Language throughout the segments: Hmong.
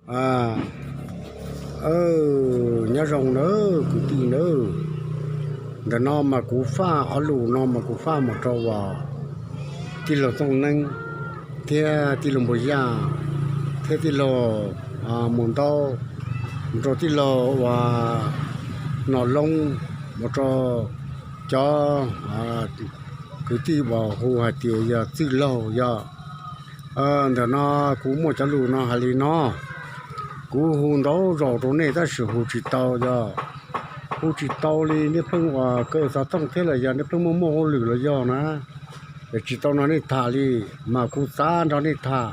A, nyob zoo nawb kwv tij nawb. Ntawm no mas kuv faj qhov lus no mas kuv faj mus rau uas tij laug Tooj Neeb thiab tij laug Npus Yaj thiab tij laug Mus Ntaub, mus rau tij laug uas Nom Loob, mus rau cov kwv tij uas hu hais tias yog Txwj Laug yog. Ntawm no kuv muaj cov lus no hais li no, kuv hu ntau zaus rau nej tab sis hu tsis tau yog, hu tsis tau li nej pheej uas kaw xov tooj thiab los yog nej pheej muaj muaj hauj lwm los yog na, es tsis tau nrog nej tham li, mas kuv xav nrog nej tham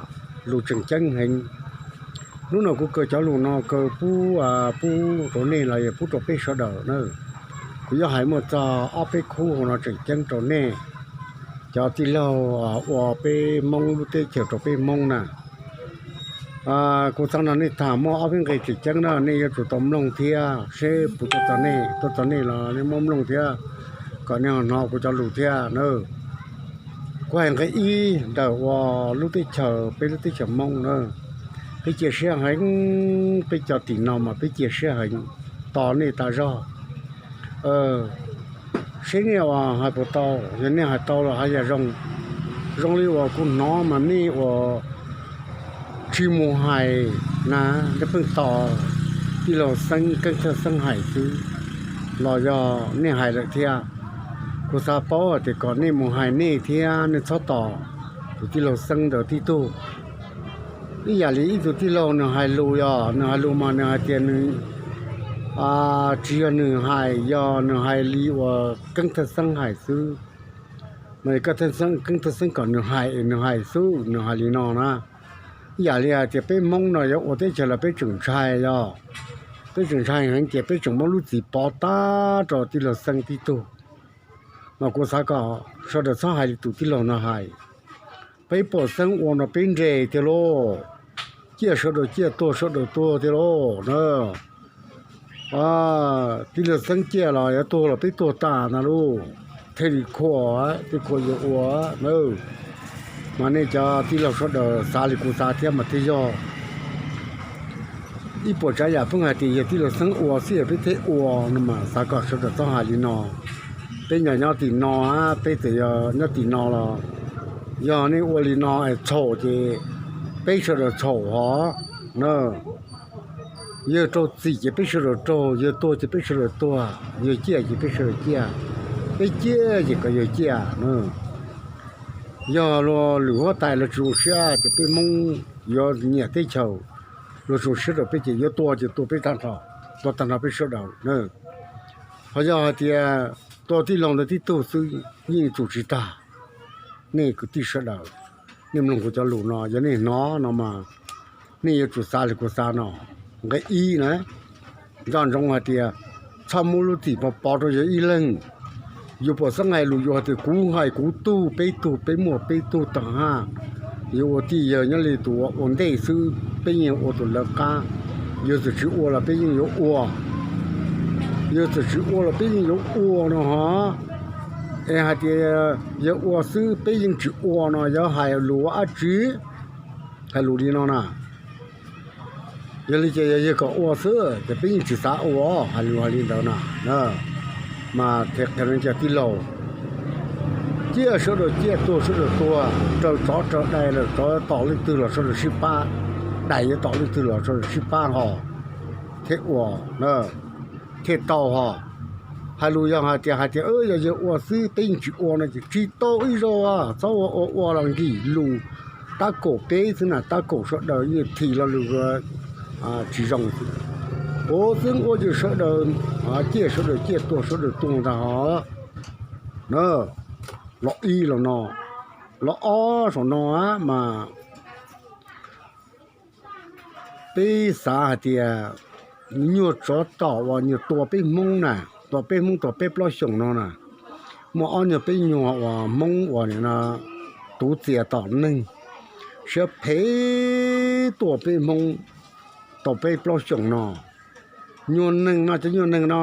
lus tseem ceeb heev. Hnub no kuv kaw cov lus no kaw pub, pub rau nej los yog pub rau peb sawv daws na. Kuv yuav hais muaj txog ob peb khub no tseem ceeb rau nej cov tij laug ua peb Hmoob lub teb chaws rau peb Hmoob na. Kuv xav nrog nej tham muaj ob peb nqe tseem ceeb na, nej yuav tsum tau mloog thiab seb puas tuaj txog nej, tuaj txog nej los nej muab mloog thiab, kom nej hnov kuv cov lus thiab na. Kuv hais nqe ib ntawm uas lub teb chaws, peb lub teb chaws Hmoob na, peb cia siab heev, peb cov tim no mas peb cia siab heev, tos nej tas zog. Seb nej uas hais puas tau, yog nej hais tau los haj yam zoo. Zoo li uas kuv hnov mas nej uas tsis mus hais na, nej pheej tos tij laug Xeeb, Keeb Thawj Xeeb hais xwb los yog nej hais lawm thiab. Kuv xav paub hais tias kom nej mus hais nej thiab nej txhob tos tus tij laug Xeeb ntawd tib tug. Ib yam li ib tug tij laug nws hais lus, yog nws hais lus mas nws hais tias nws tsis yog nws hais, yog nws hais li uas Keeb Thawj Xeeb hais xwb. Mas Keeb Thawj Xeeb, Keeb Thawj Xeeb kom nws hais, nws hais xwb, nws hais li no na. Ib yam li hais tias peb Hmoob no yuav ua teb chaws los peb tseem ntshai, yog peb tseem ntshai heev ces peb tseem muab lub txim pov tag rau tij laug Xeeb tib tug. Mas kuv xav kom sawv daws txhob hais li tus tij laug no hais. Peb pom Xeeb ua no peb nres tiag lauj, ciaj sawv daws ciaj, tuag sawv daws tuag tiag lauj na. Tij laug Xeeb ciaj los yuav tuag los peb tuag tas ntag lauj. Thiaj li khuam, thiaj khuam yuav ua na. Mas nej cov tij laug sawv daws xav li kuv xav thiab mas thiaj yog. Ib puas tsav yam pheej hais tias yog tij laug Xeeb ua xwb yog peb thiaj ua no mas xav kom sawv daws txhob hais li no. Peb nyob nyob tim no, peb txawm yog nyob tim no los yog nej ua li no es txhaum ces peb sawv daws txhaum hos na. Yawg raug txim ces peb sawv daws raug, yawg tuag ces peb sawv daws tuag, yawg ciaj ces peb sawv daws ciaj, peb ciaj ces kom yawg ciaj na. Yog luag lwm huab tais luag tsis zoo siab ces peb Hmoob yuav nyiam teb chaws, luag zoo siab rau peb ces yuav tua ces tua peb tag nrho, tua tag nrho peb sawv daws na. Ho yog hais tias tua tij laug ntawd tib tug xwb yeej tsum tsis tag. Nej kwv tij sawv daws, nej mloog kuv cov lus no, yog nej hnov no mas nej yuav tsum xav li kuv xav no. Nqe ib na, nco ntsoov hais tias txhob muab lub txim pov pov rau yawg ib leeg. Yus puas xeeb hais lus yus hais tias kuv hais kuv tug, peb tug, peb muaj peb tug tag hab. Yus ua tij yawg nyob li tus ua ntej xwb, peb yeej ua tus lawv qab. Yawg txawm tsis ua los peb yeej yuav ua, yawg txawm tsis ua los peb yeej yuav ua no hos. Es hais tias yawg ua xwb peb yeej tsis ua no yog hais lus ua dab tsi? Hais lus li no na. Yog li ces yog yawg kom ua xwb ces peb yeej tsis xav ua, hais lus hais li ntawd na. Mas thiaj qhia rau cov tij laug, ciaj sawv daws ciaj, tuag sawv daws tuag, raws tsov raws dais los tsov tom leej twg los sawv daws sib pab, dais yuav tom leej twg los sawv daws sib pab hos thiaj ua, thiaj tau hos. Hais lus yog hais tias, hais tias yog yawg ua xwb peb yeej tsis ua no ces tsis tau ib zaug, txhob ua ua ua los nkim lus tab kaum peb xwb na, tab kaum sawv daws yeej thim lo lus tsis zoo xwb. Ua xwb ua ces sawv daws ciaj sawv daws ciaj, tuag sawv daws tuag ntag hos. Na, los ib los no, los ob saum no mas peb xav hais tias nyuag tsov tom uas nyuag tua peb Hmoob na, tua peb Hmoob tau peb plaub xyoos no na, muaj ob nyuag peb nyuag uas Hmoob uas nim no tuv txias tom neeg, siab phem tua peb Hmoob tau peb plaub xyoos no. Nyuag neeg no, cov nyuag neeg no,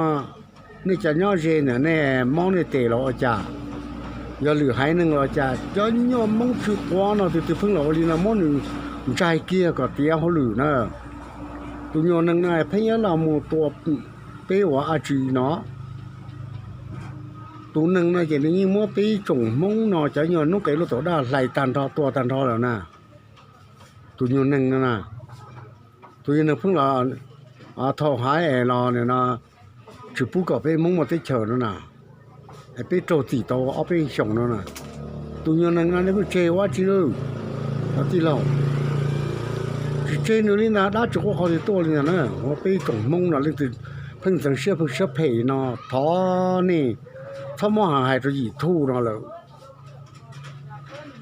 nej cov nyob ze ntawm nej mob nej tes los ua cas, yog lwm haiv neeg los cas, cov nyuag Hmoob tsw quav no tus twg pheej los ua li no muab nws ntsaig kiag kom tiav hauj lwm na. Tus nyuag neeg no pheej yuav los mus tua peb ua dab tsi no? Tus neeg no ces nws yeej muab peb tsoom Hmoob no cov nyuag noob qes lub tau daj hlais tag nrho tua tag nrho lawm na. Tus nyuag neeg no na, tus nyuag neeg pheej los thau hais es los no tsis pub kom peb Hmoob muaj teb chaws no na, es peb raug txim tau ob peb xyoos no na. Tus nyuag neeg no nej pheej tseg ua dab tsi lawm, cov tij laug? Tsis tseg nws li ntag, dab tsi quaj qhov twg tuaj li ntag na. Ua peb tsoom Hmoob no leej twg pheej ntxeev siab pheej siab phem no, thov nej txhob muab hais rau YouTube no lawm.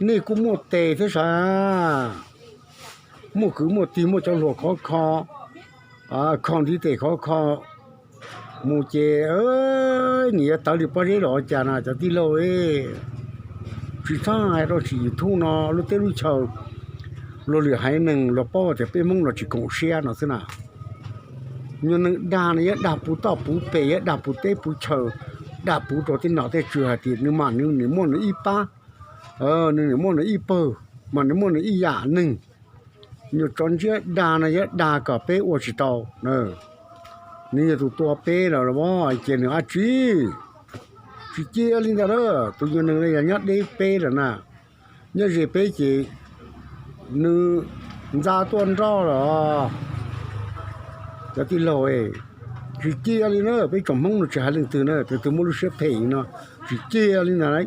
Nej kuj muaj tes thiab sav, muaj kwv muaj tij, muaj cov hluas khov kho, kho ntiv tes khov kho mus ces nws yuav tawv li pob zeb los ua cas na cov tij laug. Tsis txhob hais rau tsis YouTube no, lub teb lub chaw, luag lwm haiv neeg luag paub tias peb Hmoob no tsis koom siab no xwb na. Nyuag neeg dag no yuav dag puv toj puv pes, yuav dag puv teb puv chaw, dag puv rau tej nom tej tswv hais tias nws mas nws nim muaj nws ib pab, nws nim muaj nws ib pawg, mas nws muaj nws ib yam neeg. Nyuag tso ntsiab dag no yuav dag kom peb ua tsis tau. Nws yog tus tua peb los cia nws dab tsi? Tsis cia li ntawd a. Tus nyuag neeg no yog nyob deb peb lawm na, nyob ze peb ces nws ntxa tuaj nroj los, cov tij laug. Tsis cia li na, peb tsoom Hmoob no tsis hais leej twg na, tus twg muaj lub siab phem no tsis cia li ntag.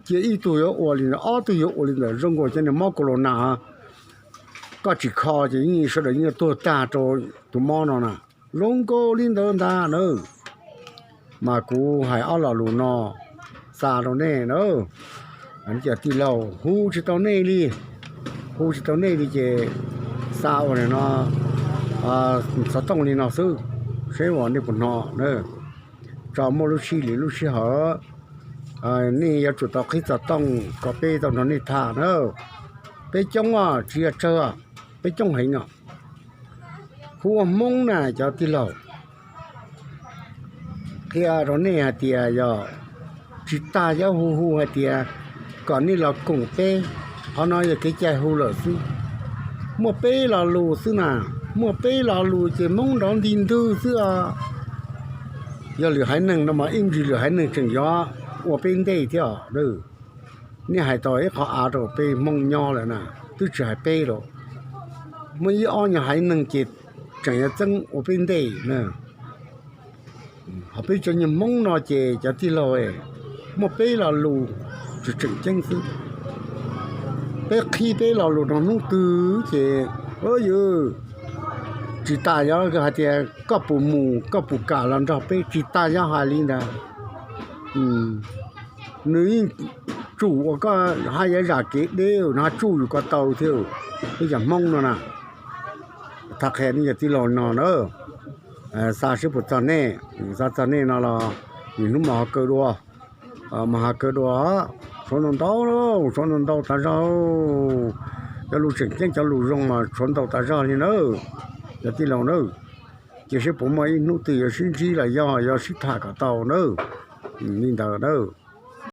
Cia ib tug yuav ua li ntawd, ob tug yuav ua li ntawd, zoo nkaus cov niag mob corona, koj tsis kho ces yeej sawv daws yeej tuag tag rau tus mob no na. Zoo nkaus li ntawd ntag na. Mas kuv hais ob lo lus no xa rau nej na. Cov tij laug, hu tsis tau nej li, hu tsis tau nej li ces xa ua no xov tooj li no xwb, seb uas nej puas hnov na. Tso muaj lub sij hawm, lub sij hawm, nej yuav tsum tau qhib xov tooj kom peb tau nrog nej tham na. Peb coob os, tsis yog tsawg, peb coob heev no. Hu ua Hmoob na cov tij laug. Qhia rau nej hais tias yog tsis tas yuav hu hu hais tias kom nej los koom peb, qhov no yog kev cai hu lawm xwb. Muaj peb lo lus xwb na, muaj peb lo lus ces Hmoob nrov nti ntwg xwb os. Yog lwm haiv neeg no mas ib ntsis lwm haiv neeg tseem yuav ua peb ntej thiab os. Nej hais tau ib qho av rau peb Hmoob nyob lawm na, twb tsis hais peb lawm, muaj ib ob nyuag haiv neeg ces tseem yuav txeeb ua peb ntej na. Ho peb cov nyuag Hmoob no ces cov tij laug, muaj peb lo lus tseem tseem ceeb xwb. Peb qhib peb lo lus rau hnub twg ces, yog tsis tas yuav hais tias koj puas mus koj puas kam los nrog peb, tsis tas yuav hais li ntawd. Nws yeej tsum uas koj haj yuav zam kev deb, nws ho tsuj yus ko taw thiab. Peb cov Hmoob no na, tham qhia nej cov tij laug no na, xa seb puas txog nej, xa txog nej no los nim hnub mas ho kaw dua, mas ho kaw dua, tshuav ntau ntau, tshuav ntau ntau tas zog. Cov lus tseem ceeb cov lus zoo mas tshuav ntau tas zog li na, cov tij laug na. Cia seb puas muaj ib hnub twg yuav sib ntsib los yog yuav sib tham kom tau na, li ntawd na.